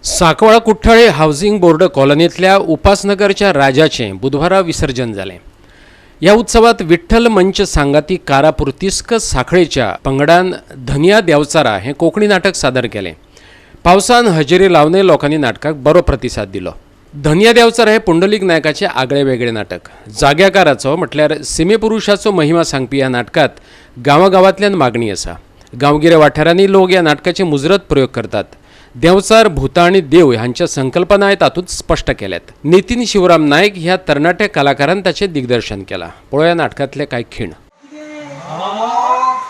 सांकवाळ कुठ्ठाळे housing board कॉलनींतल्या उपासनगरच्या राजाचें बुधवारा विसर्जन जालें. ह्या उत्सवात विठ्ठल मंच सांगाती कारापुर्तिस्क सांखळेच्या पंगडान धनिया देंवचारा हें कोंकणी नाटक सादर केलें. पावसान हजेरी लावनय लोकांनी नाटकाक बरो प्रतिसाद दिलो. धनिया देंवचारा हें पुंडलीक नायकाचें आगळें वेगळें नाटक. जाग्याकाराचो म्हटल्यार सिमेपुरुशाचो महिमा सांगपी ह्या नाटकांत गांवागांवांतल्यान मागणी आसा. गांवगिऱ्या वाठारांनी लोक ह्या नाटकाचे मुजरत प्रयोग करतात. देंवचार, भुतां आनी देव हांच्या संकल्पनाय तातूंत स्पश्ट केल्यात. नितीन शिवराम नायक ह्या तरणाट्या कलाकारान ताचें दिग्दर्शन केलां. पळोवया नाटकांतले कांय खीण.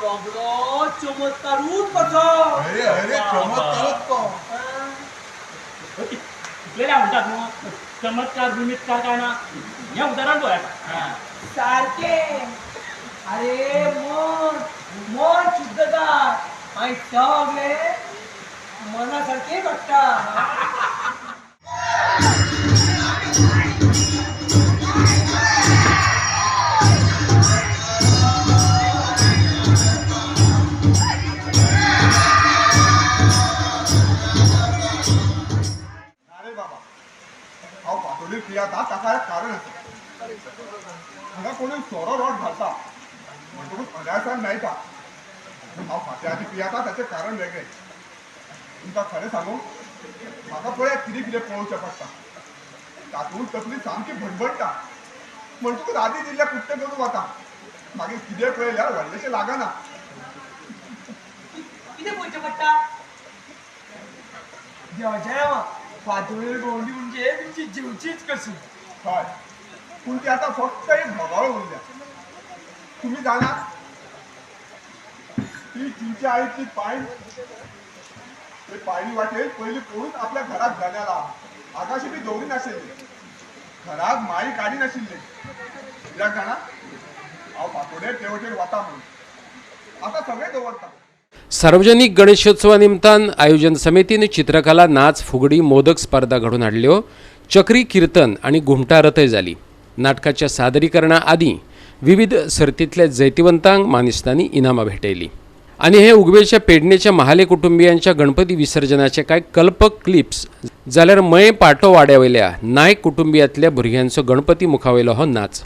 सगळो चमत्कारूच कसो. अरे अरे, चमत्कारच तो. कितलेल्या म्हणटात न्हू, चमत्कार बिमित्कार काय ना, हें उदाहरण पळय. सारके. अरे, मन मन शुद्ध जात मागीर सगळे मना सारके घडटा. अरे बाबा, हांव पातोळी पियाता ताका एक कारण आसा. हांगा कोणूय सोरो रोट घालता म्हणटकूच अनायासान मेळटा. पूण हांव फांत्याची पियाता ताचें कारण वेगळें. तुमकां खरें सांगू, म्हाका पळयात कितें कितें पळोवचें पडटा. तातूंत तकली सामकी भणभणटा. म्हणटकूच आदीं दिल्ल्या कुट्टें करून वता. मागीर कितें पळयल्यार व्हडलेशें लागना. कितें पळोवचें पडटा देवाच्या? फातोळेर भोंवडी म्हणजे तुमची जीवचीच कशी. हय, पूण ती आतां फक्त एक भोगावळ उरल्या. तुमी जाणात, ती चिंचे आईची पायण, ते पायणी वाटेर पयलीं कोणूच आपल्या घराक जनेलां आगाशी बी दवरिनाशिल्ली. घराक माळी काडी नाशिल्ली. कित्याक जाणा? हांव फांतोडेर ते वटेन वता म्हणून. आतां सगळें दवरता. सार्वजनिक गणेशोत्सवा निमतान आयोजन समितीन चित्रकला, नाच, फुगडी, मोदक स्पर्धा घडोवन हाडल्यो. चक्री किर्तन आनी घुमटां रथय जाली. नाटकाच्या सादरीकरणा आदीं विविध सर्तींतल्या जैतिवंतांक मानेस्तांनी इनामां भेटयलीं. आनी हे उगवेच्या पेडणेच्या महाले कुटुंबियांच्या गणपती विसर्जनाचे कांय कल्पक क्लिप्स, जाल्यार मये पाटो वाड्यावयल्या नायक कुटुंबियांतल्या भुरग्यांचो गणपती मुखावयलो हो नाच.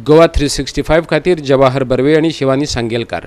गोवा 365 खातीर जवाहर बर्वे आनी शिवानी सांगेलकार.